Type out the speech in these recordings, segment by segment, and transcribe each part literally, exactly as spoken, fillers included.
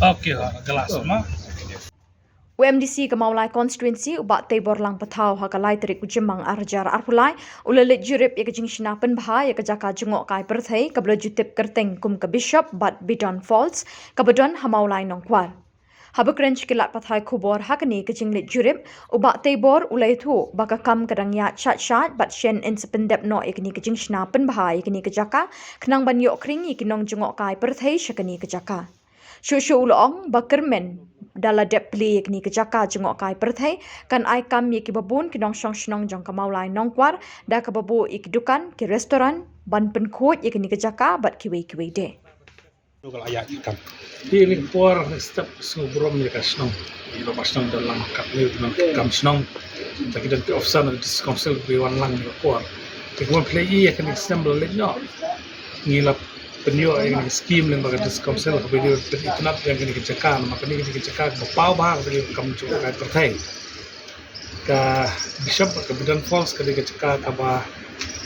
Okay, ha, glass ma. U MDC ka Mawlai Constituency, u Bah Teibor Langpathaw, ha ka lai tarik u Jymmang ar hajar arphew lai, u la leit jurip ïa ka jingshna pynbha ïa ka jaka jngohkai pyrthei kaba la ju tip kyrteng kum ka Bishop bad Bidon Falls, kaba don ha Mawlai Nongkwar. Haba kren sha ki lad pathai khubor ha kane ka jingleit jurip, u Bah Teibor u la ïathuh ba ka kam ka dang ïaid shaid shaid bad shen yn sa pyndep noh ïa kane ka jingshna pynbha ïa kane ka jaka, khnang ban ïoh khring ïa ki nongjngohkai pyrthei sha kane ka jaka. Shuh shuh u la ong ba kyrmen da la dep plie ïa kane ka jaka jngohkai pyrthei, kan ai kam ïa kiba bun ki nongshong shnong jong ka Mawlai Nongkwar, da kaba buh ïa ki dukan, ki restaurant, ban pynkhuid ïa kane ka jaka bad kiwei kiwei de. Ka la ïaid ki kam. Te ïa kane ka por, kane ka step, sngewburom ïa ka shnong. Ïa ba shnong don lang kat ne, don ki kam shnong. Te ki don ki officer na district council ki wan lang ïa kane ka por. Te kumba phi la ïohi ïa kane ka snem ba la leit noh, ngi la pynïoh ïa kane ka scheme lyngba ka district council kaba ïadei bad pynitynnad ïa kane ka jaka, namar kane ka dei ka jaka kaba paw bha, kaba dei ka kam jong ka pyrthei. Ka Bishop, ka Bidon Falls ka dei ka jaka kaba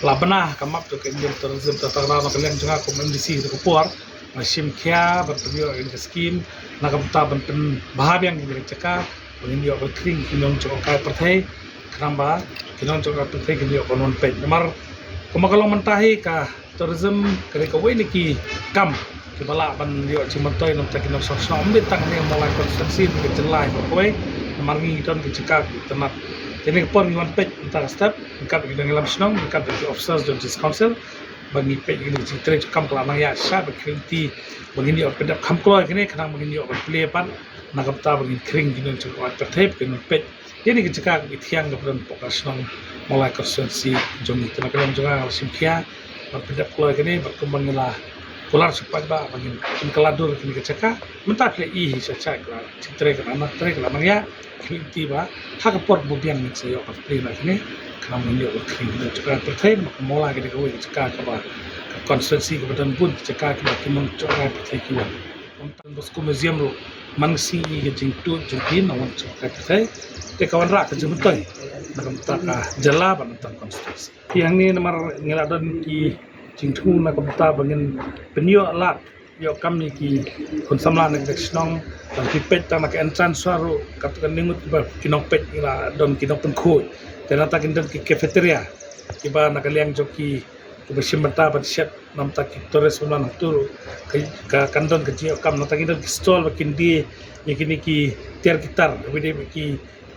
la bna ha ka map jong ka Indian Tourism. Te tang na ka liang jong nga kum MDC ha ka por, nga shim khia ban pynïoh ïa kane ka scheme na ka bynta ban pynbha biang ïa kane ka jaka, ban ïoh ban khring ki nongjngohkai pyrthei, khnang ba ki nongjngohkai pyrthei kin ïoh ban wan peit. Namar kumba ka long mynta hi, ka tourism ka dei kawei na ki kam kiba lah ban ïoh jingmyntoi na ka bynta ki nongshong shnong, ym dei tang ha Mawlai Constituency, ha ka jylla baroh kawei, namar ngi don ka jaka kaba itynnad. Te ha kane ka por ngi wan peit mynta ka step ryngkat ki nongïalam shnong, ryngkat ki officers jong District Council, ba ngi peit ïa kane ka jingtrei jingkam ka la nang ïaid shaid, ba khring lynti ba ngin ïoh pyndep kham kloi kane, khnang ba ngin ïoh ban plie pat na ka bynta ba ngin khring ki nongjngohkai pyrthei, ba kin wan peit ïa kane ka jaka kaba ithiang kaba don hapoh ka shnong Mawlai Constituency jong ngi. Te na ka liang jong nga, nga la shim khia ban pyndep kloi kane, bad kumba ngi la kular sha u paidbah ba ngin pynkylla dur ïa kane ka jaka, mynta phi la ïohi hi, shaid shaid ka la jingtrei ka la nang trei, ka la nang ïaid. Khring lynti ba ha ka por ba biang ngin sa ïoh ban plie na kane, khnang ba ngin ïoh ban khring ki nongjngohkai pyrthei. Namar ka Mawlai ka dei kawei ka jaka kaba, ka constituency kaba don bun ki jaka kiba ki nongjngohkai pyrthei ki wan. Don Bosco Museum ruh man ka sngi, ka jingtuid jong ki nongjngohkai pyrthei, te ka wanrah ka jingmyntoi na ka bynta ka jylla bad na ka bynta ka constituency. Te hangne namar ngi la don ki jingthmu na ka bynta ba ngin pynïoh lad ïoh kam ïa ki khun samla na ka shnong, tang ki peit tang na ka entrance ruh, katto katne ngut kiba ki nongpeit, ngi la don ki nongpynkhuid. Te nangta kin don ki cafeteria kiba na ka liang jong ki, kiba shim bynta ban shet na ka bynta ki tourist ba wan hangto ruh. Ka, ka, kan don ka jingïoh kam, nangta kin don ki stall ba kin die ïa kine ki tiar ki tar, ba die ïa ki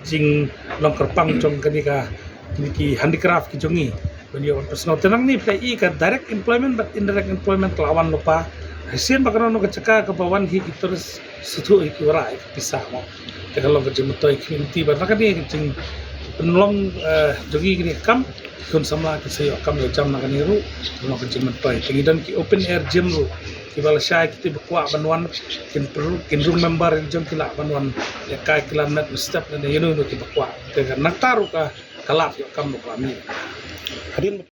jinglong kyrpang jong kane ka, kine ki handicraft ki jong ngi, ban ïoh ban pynsngew. Te nangne phi la ïohi ka direct employment bad indirect employment ka la wan lypa. Shisien ba kano kano ka jaka kaba wan hi ki tourist, sngewthuh hi ki wanrah ïa ka pisa mo. Te ka long ka jingmyntoi, khring lynti ba na kane ka jingpynlong, eh, jong ngi kane ka kam, ki khun samla kin sa ïoh kam ïoh jam na kane ruh, ka long ka jingmyntoi. Te ngi don ki open air gym ruh, kiba lashai kito ba kwah ban wan, kin pynrung, kin rung member, kin jong ki lah ban wan ïa kai, ki lah met mynstep ne ïano ïano kiba kwah. Te ka nangta ruh ka, ka lad ïoh kam ruh ka la mih. Hadien